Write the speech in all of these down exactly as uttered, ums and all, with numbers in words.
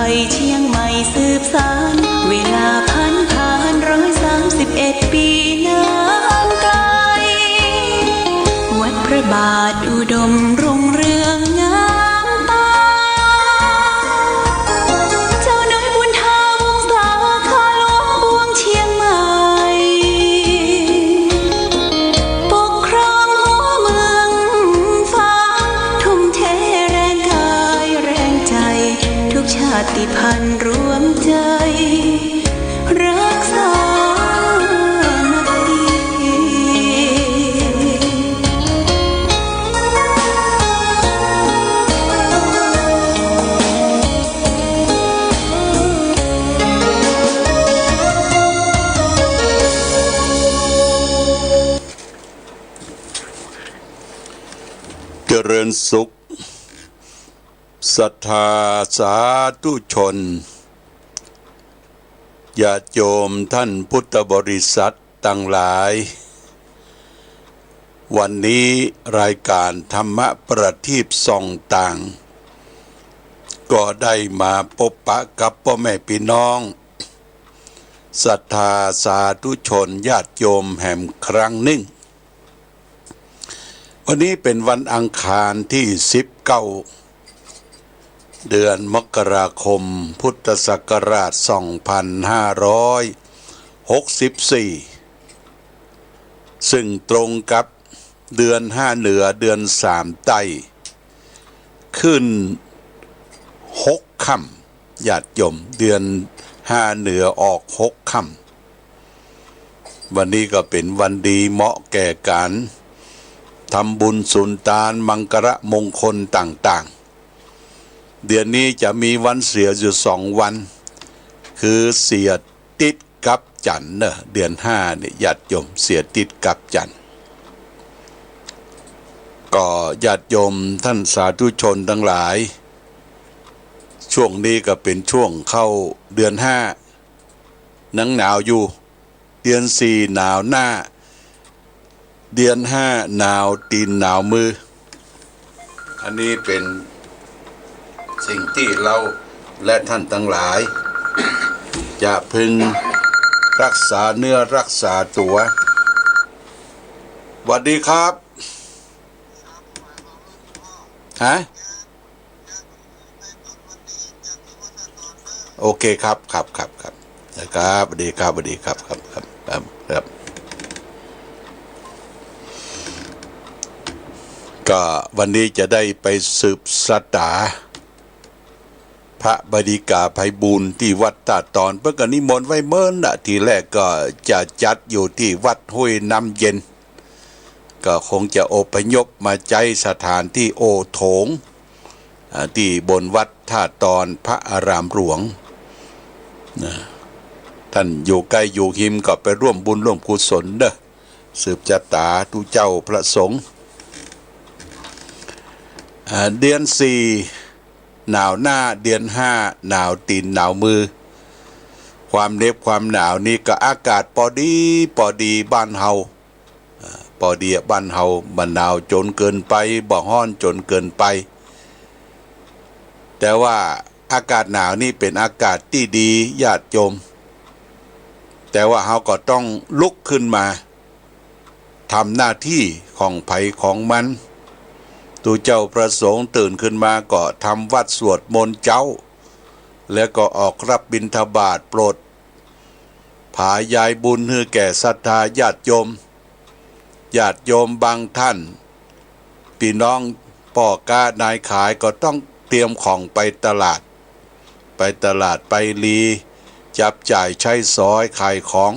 ไปเชียงใหม่สืบสาน เวลาผ่านผ่าน ร้อยสามสิบเอ็ดปีนานไกล วัดพระบาทอุดมรุ่งเรืองงามตา เจ้าน้อยบุญธาวงศา ข้าหลวงปวงเชียงใหม่ ปกครองหัวเมืองฟ้า ทุ่มเทแรงกายแรงใจ ทุกชาติพันธุ์รวมใจ รักสามัคคี เจริญสุข ศรัทธาสาธุชน ญาติโยมท่านพุทธบริษัทตังหลาย วันนี้รายก๋านธรรมประทีปส่องตาง ก็ได้มาปบปะกับป้อแม่ปี้น้อง ศรัทธาสาธุชนญาติโยมแหมครั้งนึ่ง วันนี้เป๋นวันอังคารตี้สิบเก้า เดือนมกราคม พุทธศักราชสองพันห้าร้อยหกสิบสี่ ซึ่งตรงกับเดือนห้าเหนือ เดือนสามใต้ ขึ้นหกค่ำ ญาติโยม เดือนห้าเหนือออกหกค่ำ วันนี้ก็เป๋นวันดีเหมาะแก่ก๋านทำบุญสุนตานมังคละมงคลต่างๆ เดือนนี้จะมีวันเสียอยู่สองวัน คือเสียติดกับจันทร์เนอะ เดือนห้าเนี่ยญาติโยม เสียติดกับจันทร์ ก็ญาติโยมท่านสาธุชนตังหลาย ช่วงนี้ก็เป๋นช่วงเข้าเดือนห้า ยังหนาวอยู่ เดือนสี่หนาวหน้า เดือนห้าหนาวตี๋นหนาวมือ อันนี้เป๋นสิ่งตี้เฮาและท่านตังหลาย จะพึงรักษาเนื้อรักษาตั๋ว หวัดดีครับ ฮะ โอเคครับ ครับ ครับ ครับ นะครับ หวัดดีครับ หวัดดีครับ ครับ ครับ ครับ ครับ ก็วันนี้จะได้ไปสืบสาตา พระบดิกาไพบูลย์ตี้วัดต้าตอน เปิ้นก็นิมนต์ไว้เมินน่ะ ทีแรกก็จะจัดอยู่ตี้วัดห้วยน้ำเย็น ก็คงจะอพยพมาใจ๊สถานตี้โอโถง อ่า ตี้บนวัดต้าตอนพระอารามหลวง นะ ท่านอยู่ใก้อยู่ฮิมก็ไปร่วมบุญร่วมกุศลเด้อ สืบสาตาตุ๊เจ้าพระสงฆ์ อ่า เดือนสี่หนาวหน้า เดือนห้าหนาวตี๋นหนาวมือ ความเหน็บความหนาวนี่ก็อากาศปอดีปอดีบ้านเฮา อ่า ปอดีอะ บ้านเฮาบ่หนาวจ๋นเกินไป บ่ฮ้อนจ๋นเกินไป แต่ว่าอากาศหนาวนี่เป๋นอากาศตี้ดีญาติโยม แต่ว่าเฮาก็ต้องลุกขึ้นมาทำหน้าตี้ของใผของมัน ตุ๊เจ้าพระสงฆ์ตื่นขึ้นมาก็ทำวัตรสวดมนต์เจ๊า แล้วก็ออกรับบิณฑบาตโปรดผายายบุญหื้อแก่ศรัทธาญาติโยม ญาติโยมบางท่าน ปี้น้องป้อก๊านายขายก็ต้องเตรียมของไปตลาด ไปตลาดไปหลี จับจ่ายใจ๊สอยขายของ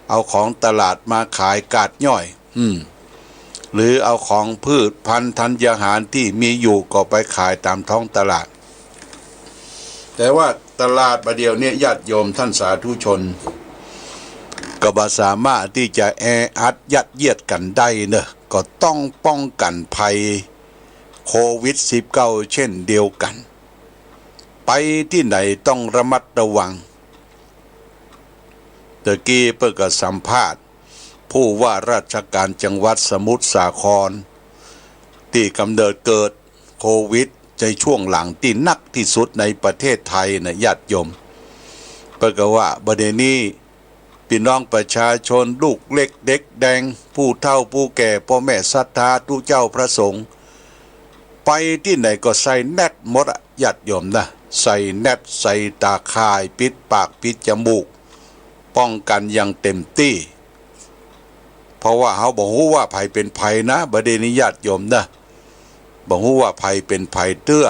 เอาของตลาดมาขายกาดย่อย อืม หรือเอาของพืชพันธุ์ธัญญาหารตี้มีอยู่ก็ไปขายต๋ามท้องตลาด แต่ว่าตลาดบ่าเดี่ยวนี้ญาติโยมท่านสาธุชน ก็บ่สามารถตี้จะแออัดยัดเยียดกั๋นได้เนอะ ก็ต้องป้องกั๋นภัยโควิดสิบเก้าเช่นเดียวกั๋น ไปตี้ไหนต้องระมัดระวัง ตะกี้เปิ้นก็สัมภาษณ์ผู้ว่าราชการจังหวัดสมุทรสาคร ตี้ก๋ำเนิดเกิดโควิด ในช่วงหลังตี้นักตี้สุดในประเทศไทยนะญาติโยม เปิ้นก็ว่าบ่าเดี่ยวนี้ ปี้น้องประชาชน ลูกเล็กเด็กแดง ผู้เฒ่าผู้แก่ ป้อแม่ศรัทธา ตุ๊เจ้าพระสงฆ์ ไปตี้ไหนก็ใส่แน็ตหมดอะญาติโยมนะ ใส่แน็ต ใส่ต๋าข่าย ปิดปากปิดจมูก ป้องกั๋นอย่างเต็มตี้ เพราะว่าเฮาบ่ฮู้ว่าใผเป๋นใผนะ บ่าเดี่ยวนี้ญาติโยมนะ บ่ฮู้ว่าใผเป๋นใผเตื้อ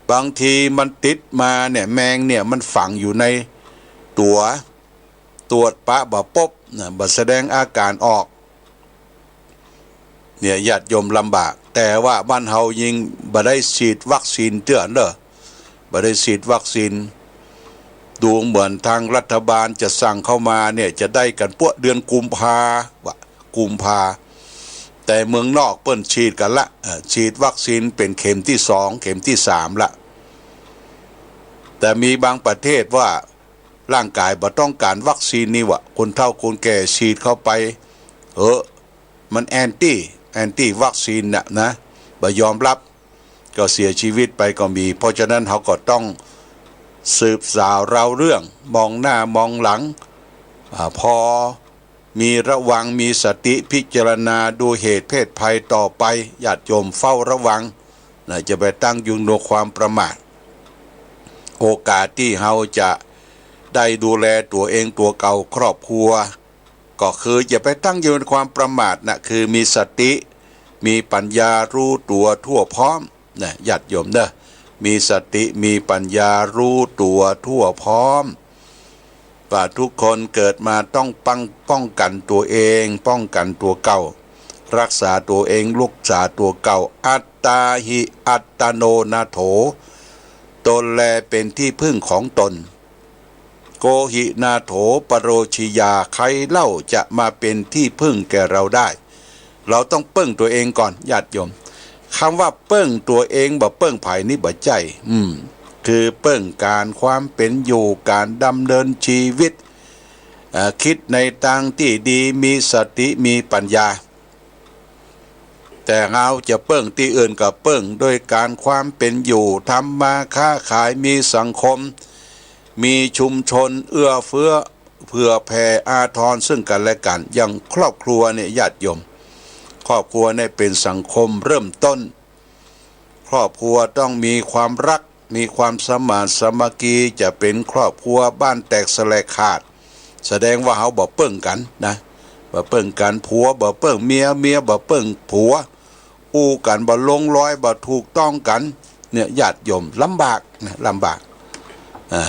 บางทีมันติดมาเนี่ย แมงเนี่ยมันฝังอยู่ในตั๋ว ตรวจปะบ่ปบนะ บ่แสดงอาก๋านออก เนี่ยญาติโยมลำบาก แต่ว่าบ้านเฮายังบ่ได้ฉีดวัคซีนเตื้อเน่อ บ่ได้ฉีดวัคซีน ดูเหมือนตางรัฐบาลจะสั่งเข้ามาเนี่ย จะได้กั๋นปั้วเดือนกุมภา ว่ากุมภา แต่เมืองนอกเปิ้นฉีดกั๋นละ เอ่อ ฉีดวัคซีนเป๋นเข็มตี้สอง เข็มตี้สามละ แต่มีบางประเทศว่าร่างก๋ายบ่ต้องก๋านวัคซีนนี่หว่า คนเฒ่าคนแก่ฉีดเข้าไป เออ มันแอนตี้ แอนตี้วัคซีนน่ะนะ บ่ยอมรับ ก็เสียชีวิตไปก็มี เพราะฉะนั้นเฮาก็ต้องสืบสาวราวเรื่อง มองหน้ามองหลัง อ่า พอมีระวัง มีสติพิจารณาดูเหตุเพศภัยต่อไป ญาติโยมเฝ้าระวังนะ จะไปตั้งอยู่ในความประมาท โอกาสตี้เฮาจะได้ดูแลตั๋วเองตั๋วเก่าครอบครัว ก็คืออย่าไปตั้งอยู่ในความประมาทนะ คือมีสติ มีปัญญารู้ตั๋วทั่วพร้อมนะ ญาติโยมเน่อ มีสติ มีปัญญารู้ตั๋วทั่วพร้อม ว่าทุกคนเกิดมาต้องป้อง ป้องกั๋นตั๋วเอง ป้องกั๋นตั๋วเก่า รักษาตั๋วเอง รักษาตั๋วเก่า อัตตาหิ อัตตโนนาโถ ตนแลเป๋นที่พึ่งของตน โกหินาโถ ปโรชยา ใครเล่าจะมาเป๋นที่พึ่งแก่เราได้ เราต้องเปิ้งตั๋วเองก่อน ญาติโยม กำว่าเปิ้งตั๋วเอง บ่เปิ้งใผนี่บ่ใจ้ อืม คือเปิ้งก๋านความเป๋นอยู่ ก๋านดำเนินชีวิต เอ่อ กึ๊ดในตางตี้ดี มีสติ มีปัญญา แต่เฮาจะเปิ้งตี้อื่นก็เปิ้ง โดยก๋านความเป๋นอยู่ ทำมาค้าขาย มีสังคม มีชุมชน เอื้อเฟื้อ เผื่อแผ่อาทรซึ่งกั๋นและกั๋น อย่างครอบครัวเนี่ย ญาติโยม ครอบครัวเนี่ยเป๋นสังคมเริ่มต้น ครอบครัวต้องมีความฮัก มีความสมานสามัคคี จะเป๋นครอบครัวบ้านแตกสาแหรกขาด แสดงว่าเฮาบ่เปิ้งกั๋นนะ บ่เปิ้งกั๋น ผัวบ่เปิ้งเมีย เมียบ่เปิ้งผัว อู้กั๋นบ่ลงรอย บ่ถูกต้องกั๋น เนี่ย ญาติโยม ลำบากนะ ลำบาก อ่า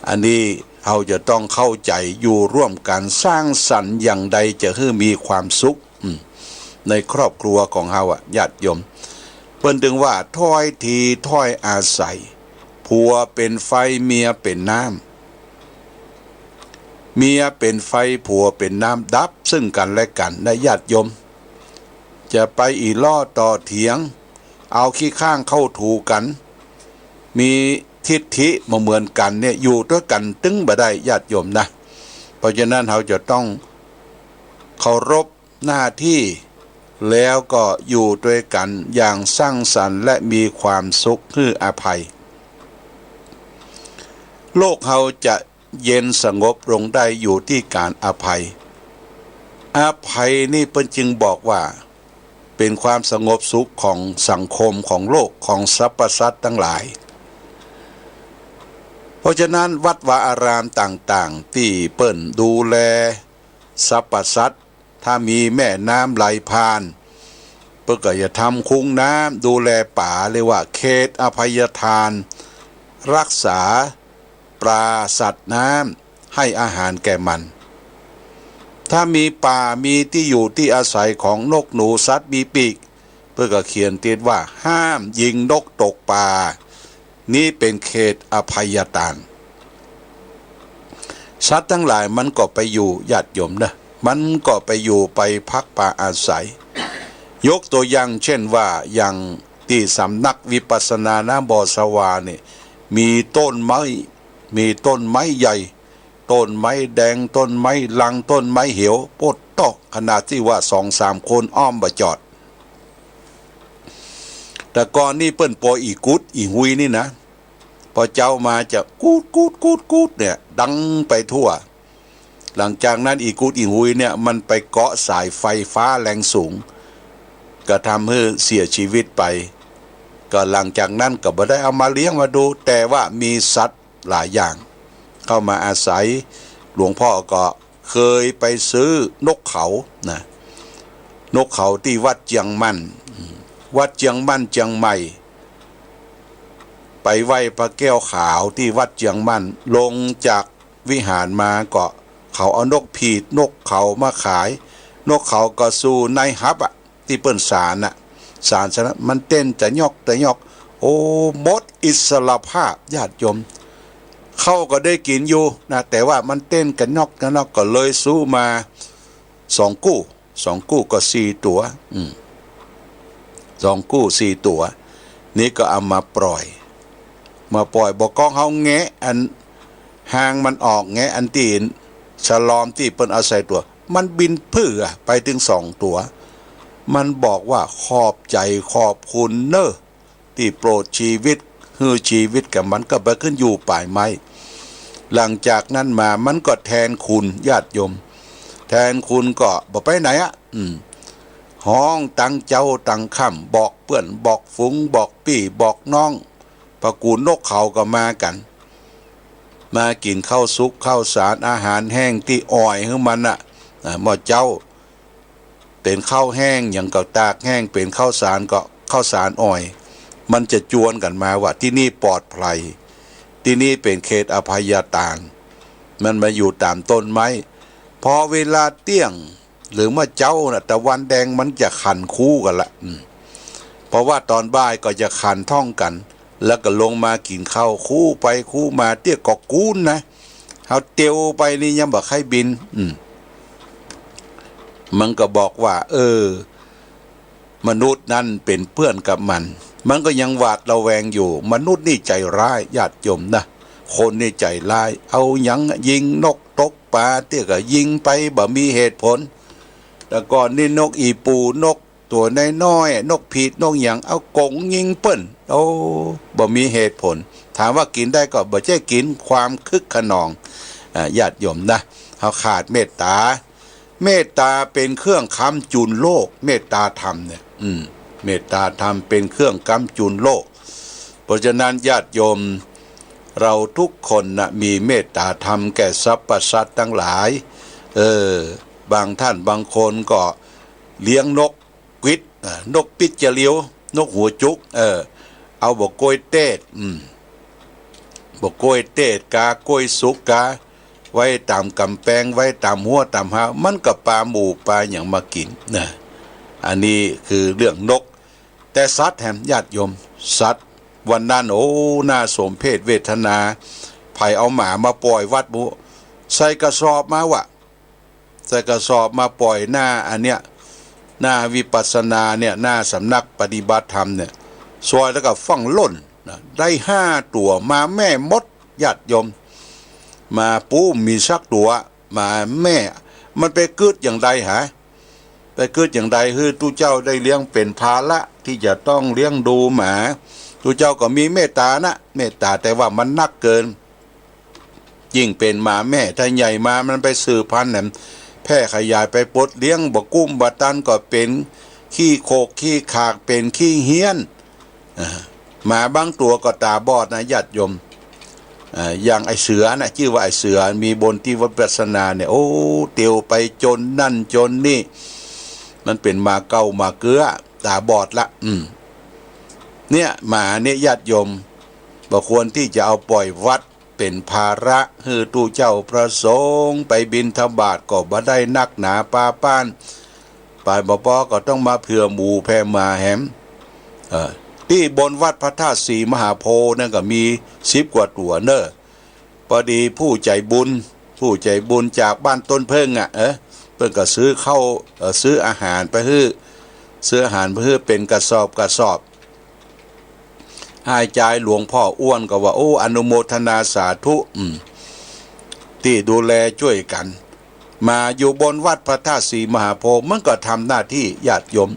อันนี้เฮาจะต้องเข้าใจ๋ อยู่ร่วมกั๋น สร้างสรรค์อย่างใดจะหื้อมีความสุข อืม ในครอบครัวของเฮาอะ ญาติโยม เปิ้นจึงว่าถ้อยทีถ้อยอาศัย ผัวเป๋นไฟ เมียเป๋นน้ำ เมียเป๋นไฟ ผัวเป๋นน้ำ ดับซึ่งกั๋นและกั๋นนะ ญาติโยม จะไปอี่ล้อต่อเถียง เอาขี้ข้างเข้าถูกั๋น มีทิฐิบ่เหมือนกั๋นเนี่ย อยู่ตวยกั๋นตึงบ่ได้ ญาติโยมนะ เพราะฉะนั้นเฮาจะต้องเคารพหน้าตี้ แล้วก็อยู่ตวยกั๋นอย่างสร้างสรรค์และมีความสุข หื้ออภัย โลกเฮาจะเย็นสงบลงได้อยู่ตี้ก๋านอภัย อภัยนี่เปิ้นจึงบอกว่า เป๋นความสงบสุขของสังคม ของโลก ของสรรพสัตว์ตังหลาย เพราะฉะนั้นวัดวาอารามต่างๆ ตี้เปิ้นดูแลสรรพสัตว์ ถ้ามีแม่น้ำไหลผ่าน เปิ้นก็จะทำคุ้งน้ำ ดูแลป๋า เรียกว่าเขตอภัยทาน รักษาปลาสัตว์น้ำ ให้อาหารแก่มัน ถ้ามีป่า มีตี้อยู่ตี้อาศัยของนกหนูสัตว์มีปีก เปิ้นก็เขียนติดว่าห้ามยิงนกตกปลา นี้เป๋นเขตอภัยทาน สัตว์ตังหลายมันก็ไปอยู่ ญาติโยมเน่อ มันก็ไปอยู่ไปพักปาอาศัย ยกตั๋วอย่างเช่นว่า อย่างตี้สำนักวิปัสสนาหน้าบ่อสะวานี่ มีต้นไม้ มีต้นไม้ใหญ่ ต้นไม้แดง ต้นไม้ลัง ต้นไม้เหว โป๊ดโต๊ะ ขนาดตี้ว่าสองสามคนอ้อมบ่จอด แต่ก่อนนี่เปิ้นปล่อยอี่กุดอี่หุยนี่นะ พอเจ๊ามาจะกูดกูดกูดกูดเนี่ย ดังไปทั่ว หลังจากนั้นอี่กุดอี่หุยเนี่ยมันไปเกาะสายไฟฟ้าแรงสูง ก็ทำหื้อเสียชีวิตไป ก็หลังจากนั้นก็บ่ได้เอามาเลี้ยงมาดู แต่ว่ามีสัตว์หลายอย่างเข้ามาอาศัย หลวงพ่อก็เคยไปซื้อนกเขานะ นกเขาตี้วัดเจียงมั่น วัดเจียงมั่นเจียงใหม่ ไปไหว้พระแก้วขาวตี้วัดเจียงมั่น ลงจากวิหารมาก็เขาเอานกผีดนกเขามาขาย นกเขาก็สู่นายฮับอะ ตี้เปิ้นสานน่ะ สานเสร็จแล้วมันเต้นตะยอกตะยอก โอ้ หมดอิสรภาพญาติโยม ข้าวก็ได้กิ๋นอยู่นะ แต่ว่ามันเต้นกะยอกกะยอก ก็เลยซื้อมาสองกู้ สองกู้ก็สี่ตั๋ว อืม สองกู้สี่ตั๋ว นี่ก็เอามาปล่อย มาปล่อย บ่าก้องเฮาแงะอันฮางมันออก แงะอันตี้ฉลอมตี้เปิ้นเอาใส่ตั๋ว มันบินปื้ออะ ไปตึงสองตั๋ว มันบอกว่า "ขอบใจ๋ขอบคุณเน่อ ตี้โปรดชีวิต หื้อชีวิตแก่มัน" ก็ไปขึ้นอยู่ป๋ายไม้ หลังจากนั้นมามันก็แทนคุณญาติโยม แทนคุณก็บ่ไปไหนอะ อืม ฮ้องตังเจ๊าตังค่ำ บอกเปื้อนบอกฝูง บอกปี้บอกน้อง ปะกู๋นนกเขาก็มากั๋น มากิ๋นข้าวสุกข้าวสาร อาหารแห้งตี้อ่อยหื้อมันน่ะ อ่า เมื่อเจ๊า เป๋นข้าวแห้งหยังก็ตากแห้ง เป๋นข้าวสารก็ข้าวสารอ่อย มันจะจวนกั๋นมาว่าตี้นี่ปลอดภัย ตี้นี่เป๋นเขตอภัยตาน มันมาอยู่ต๋ามต้นไม้ พอเวลาเตี้ยง หรือเมื่อเจ๊าน่ะ ตะวันแดงมันจะขันคู่กั๋นละ อืม เพราะว่าต๋อนบ่ายก็จะขันท่องกั๋น แล้วก็ลงมากิ๋นข้าว คู่ไปคู่มา เตี้ยก็กูนนะ เฮาเตียวไปนี่ยังบ่ใค่บิน อืม มันก็บอกว่า เออ มนุษย์นั้นเป๋นเปื้อนกับมัน มันก็ยังหวาดระแวงอยู่ มนุษย์นี่ใจ๋ร้ายญาติโยมนะ คนนี่ใจ๋ร้าย เอาหยังยิงนกตกป๋า เตี้ยก็ยิงไปบ่มีเหตุผล แต่ก่อนนี่นกอี่ปู๋ นกตั๋วน้อยๆ นกผีดนกหยัง เอาก๋งยิงเปิ้น โอ้ บ่มีเหตุผล ถามว่ากิ๋นได้ก็บ่ใจ้กิ๋น ความคึกคะนอง อ่า ญาติโยมนะ เฮาขาดเมตต๋า เมตต๋าเป๋นเครื่องค้ำจุนโลก เมตต๋าธรรมเนี่ย อืม เมตต๋าธรรมเป๋นเครื่องค้ำจุนโลก เพราะฉะนั้นญาติโยม เราทุกคนน่ะ มีเมตต๋าธรรมแก่สรรพสัตว์ตังหลาย เออ บางท่านบางคนก็เลี้ยงนกกวิด อ่า นกปิ๊ดจาริว นกหัวจุก เออ เอาบ่ากล้วยเตด อืม บ่ากล้วยเตดกา กล้วยสุกกา ไว้ต๋ามก๋ำแปง ไว้ต๋ามฮั้วต๋ามฮาว มันก็ปาหมูปาหยังมากิ๋นนะ อันนี้คือเรื่องนก แต่สัตว์แหมญาติโยม สัตว์ วันนั้น โอ้ น่าสมเพชเวทนา ใผเอาหมามาปล่อยวัดบุ ใส่กระสอบมาว่ะ ใส่กระสอบมาปล่อยหน้าอันเนี้ย หน้าวิปัสสนาเนี่ย หน้าสำนักปฏิบัติธรรมเนี่ย ซอยแล้วก็ฟั่งล่นนะ ได้ห้าตั๋ว หมาแม่หมดญาติโยม หมาปู๋บ่มีสักตั๋ว หมาแม่ มันไปกึ๊ดอย่างใดหา ไปกึ๊ดอย่างใดหื้อตุ๊เจ้าได้เลี้ยง เป๋นภาระตี้จะต้องเลี้ยงดูหมา ตุ๊เจ้าก็มีเมตต๋านะ เมตต๋า แต่ว่ามันนักเกิน ยิ่งเป๋นหมาแม่ ถ้าใหญ่มามันไปสืบพันธุ์แหม แพร่ขยายไปปด เลี้ยงบ่กุ้มบ่ตัน ก็เป๋นขี้โขกขี้ขาก เป๋นขี้เฮี้ยน อ่า หมาบางตั๋วก็ต๋าบอดนะญาติโยม อ่า อย่างไอ้เสือนะ จื้อว่าไอ้เสือ มีบ่นตี้วิปัสสนาเนี่ย โอ้ เตียวไปจนนั่นจนนี่ มันเป๋นหมาเก๊าหมาเกื้อ ต๋าบอดละ อืม เนี่ย หมาเนี่ยญาติโยม บ่ควรตี้จะเอาปล่อยวัด เป๋นภาระหื้อตุ๊เจ้าพระสงฆ์ ไปบิณฑบาตก็บ่ได้นักหนาปาป้าน ไปบ่ปอก็ต้องมาเผื่อหมูแผ่หมาแหม เออ ตี้บนวัดพระธาตุศรีมหาโพธิ์นั่นก็มีสิบกว่าตั๋วเน่อ ปอดีผู้ใจ๋บุญ ผู้ใจ๋บุญจากบ้านต้นเพิ่งอะ เออ เปิ้นก็ซื้อข้าว เออ ซื้ออาหารไปหื้อ ซื้ออาหารไปหื้อเป๋นกระสอบกระสอบ อ้ายจายหลวงพ่ออ้วนก็ว่า โอ้ อนุโมทนาสาธุ อืม ตี้ดูแลจ้วยกั๋น มาอยู่บนวัดพระธาตุศรีมหาโพธิ์ มันก็ทำหน้าตี้ญาติโยม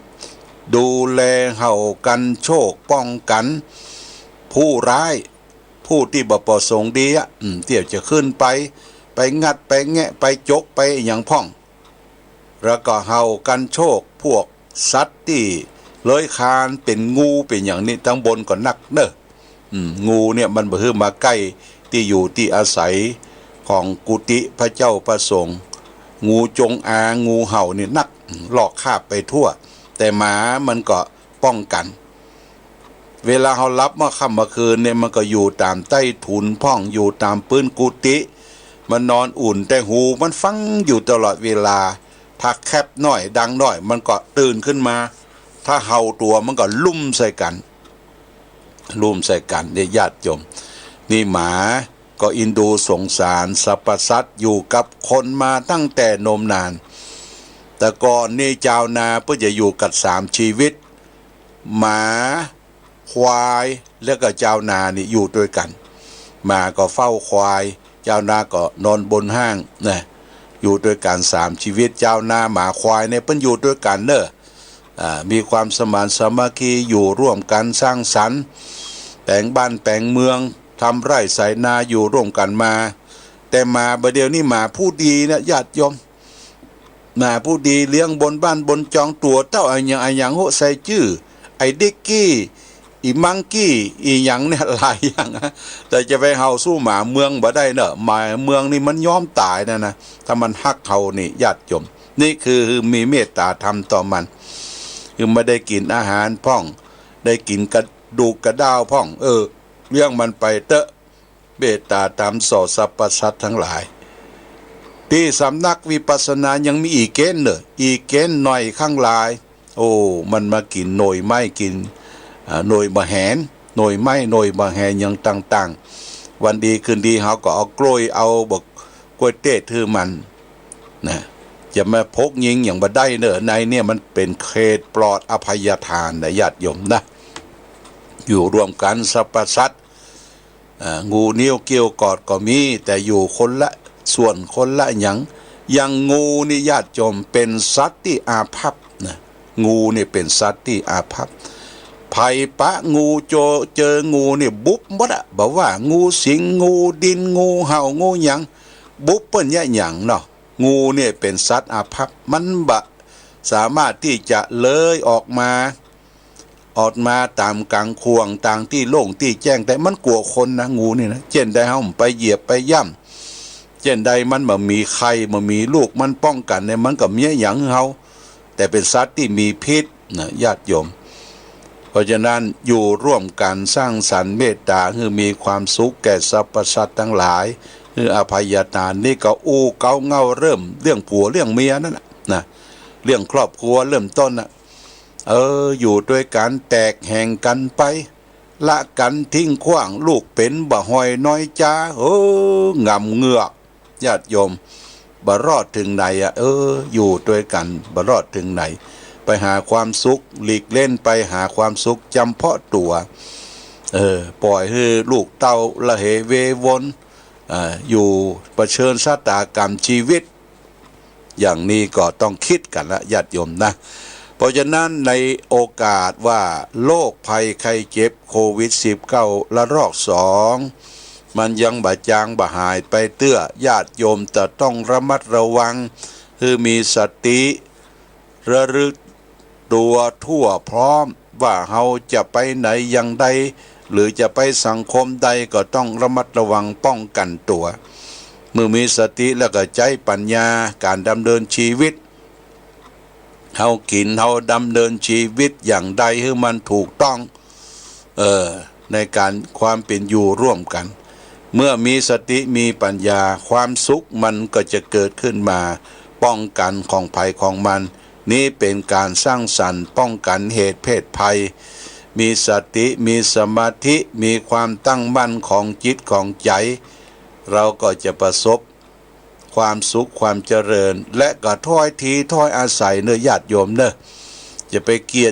ดูแลเห่ากันโชค ป้องกันผู้ร้าย ผู้ตี้บ่ประสงค์ดีอะ อืม เตี้ยวจะขึ้นไป ไปงัด ไปแงะ ไปจก ไปอะหยังพ่อง แล้วก็เห่ากันโชค พวกสัตว์ตี้เลื้อยคลาน เป๋นงู เป๋นอย่างนี้ ตังบนก็นักเน่อ อืม งูเนี่ยมันบ่หื้อมาใก้ตี้อยู่ตี้อาศัยของกุฏิพระเจ้าพระสงฆ์ งูจงอาง งูเห่านี่นัก อืม ลอกคราบไปทั่ว แต่หมามันก็ป้องกัน เวลาเฮาหลับเมื่อค่ำเมื่อคืนเนี่ย มันก็อยู่ต๋ามใต้ถุนพ่อง อยู่ต๋ามปื๊นกุฏิ มันนอนอุ่น แต่หูมันฟังอยู่ตลอดเวลา ถ้าแคบหน้อย ดังหน้อย มันก็ตื่นขึ้นมา ถ้าเห่าตั๋ว มันก็ลุ่มใส่กั๋น ลุ่มใส่กั๋นเนี่ย ญาติโยม นี่หมาก็อินดูสงสารสรรพสัตว์ อยู่กับคนมาตั้งแต่นมนาน แต่ก่อนนี่จาวนาเปิ้นจะอยู่กั๋นสามชีวิต หมา ควาย แล้วก็จาวนานี่อยู่ตวยกั๋น หมาก็เฝ้าควาย จาวนาก็นอนบนห้างนะ อยู่ตวยกั๋นสามชีวิต จาวนา หมา ควายเนี่ย เปิ้นอยู่ตวยกั๋นเน่อ อ่า มีความสมานสามัคคี อยู่ร่วมกั๋นสร้างสรรค์ แป๋งบ้านแป๋งเมือง ทำไร่ไถนา อยู่ร่วมกั๋นมา แต่หมาบ่าเดี่ยวนี้ หมาผู้ดีนะ ญาติโยม หมาผู้ดีเลี้ยงบนบ้านบนจองตั๋วเต้า อะหยังอะหยัง โหใส่จื้อ ไอ้ดิกกี้ อีมังกี้ อีหยังเนี่ย หลายอย่างนะ แต่จะไปเห่าสู้หมาเมืองบ่ได้เน่อ หมาเมืองนี่มันยอมต๋ายนะนะ ถ้ามันฮักเฮานี่ ญาติโยม นี่คือ คือมีเมตต๋าธรรมต่อมัน คือบ่ได้กิ๋นอาหารพ่อง ได้กิ๋นกระดูกกระด้าวพ่อง เออ เลี้ยงมันไปเต๊อะ เมตต๋าธรรมส่อสรรพสัตว์ตังหลาย ตี้สำนักวิปัสสนายังมีอีกเก๊นเน่อ อีกเก๊นหน่อยข้างหลาย โอ้ มันมากิ๋นหน่วยไม้ กิ๋น อ่า หน่วยบ่าแหน หน่วยไม้ หน่วยบ่าแหนอย่างต่างๆ วันดีคืนดีเฮาก็เอากล้วย เอาบักกล้วยเตดหื้อมันนะ จะมาพกยิงอย่างบ่ได้เน่อ ในเนี่ยมันเป๋นเขตปลอดอภัยทานนะ ญาติโยมนะ อยู่ร่วมกั๋นสรรพสัตว์ อ่า งูเงี้ยวเกี้ยวกอดก็มี แต่อยู่คนละส่วนคนละหยัง อย่างงูนี่ญาติโยมเป๋นสัตว์ตี้อาภัพนะ งูนี่เป๋นสัตว์ตี้อาภัพ ใผปะงูเจอ เจองูนี่บุบหมดอะ บ่าว่างูสิงห์ งูดิน งูเห่า งูหยัง บุบเปิ้นเยียะหยังเนาะ งูนี่เป๋นสัตว์อาภัพ มันบ่สามารถตี้จะเลื้อยออกมา ออกมาต๋ามก๋างข่วง ต๋ามตี้โล่งตี้แจ้งได้ มันกั๋วคนนะ งูนี่นะ เจ้นใดเฮาไปเหยียบไปย่ำ เจ้นใดมันบ่มีไข่ บ่มีลูกมันป้องกั๋นเนี่ย มันก็บ่เยียะหยังหื้อเฮา แต่เป๋นสัตว์ตี้มีพิษนะ ญาติโยม เพราะฉะนั้นอยู่ร่วมกั๋นสร้างสรรค์เมตต๋า หื้อมีความสุขแก่สรรพสัตว์ตังหลาย หื้ออภัยทาน นี่ก็อู้เก๊าเหง้าเริ่มเรื่องผัวเรื่องเมียนั่นน่ะนะ เรื่องครอบครัวเริ่มต้นน่ะ เออ อยู่ตวยกั๋น แตกแห่งกั๋นไป ละกั๋นทิ้งขว้าง ลูกเป๋นบ่าห่อยน้อยจ๊า เออ หง่ำเหงือก ญาติโยม บ่รอดเถิงไหนอะ เออ อยู่ตวยกั๋น บ่รอดเถิงไหน ไปหาความสุข หลีกเล่นไปหาความสุขจ๋ำเพาะตั๋ว เออ ป่อยหื้อลูกเต้าละเหเววน อ่า อยู่เผชิญชะตากรรมชีวิต อย่างนี้ก็ต้องกึ๊ดกั๋นละ ญาติโยมนะ เพราะฉะนั้นในโอกาสว่าโรคภัยไข้เจ็บโควิดสิบเก้าระลอกสอง มันยังบ่จางบ่หายไปเตื้อ ญาติโยมจะต้องระมัดระวัง คือมีสติ ระลึกตัวทั่วพร้อม ว่าเฮาจะไปไหนอย่างใด หรือจะไปสังคมใดก็ต้องระมัดระวังป้องกั๋นตั๋ว เมื่อมีสติแล้วก็ใจ๊ปัญญาก๋านดำเนินชีวิต เฮากิ๋นเฮาดำเนินชีวิตอย่างใดหื้อมันถูกต้อง เออ ในก๋านความเป๋นอยู่ร่วมกั๋น เมื่อมีสติมีปัญญา ความสุขมันก็จะเกิดขึ้นมา ป้องกั๋นของใผของมัน นี้เป๋นก๋านสร้างสรรค์ป้องกั๋นเหตุเพศภัย มีสติ มีสมาธิ มีความตั้งมั่นของจิตของใจ๋ เราก็จะประสบความสุขความเจริญ และก็ถ้อยทีถ้อยอาศัยเน่อญาติโยมเน่อ จะไปเกียด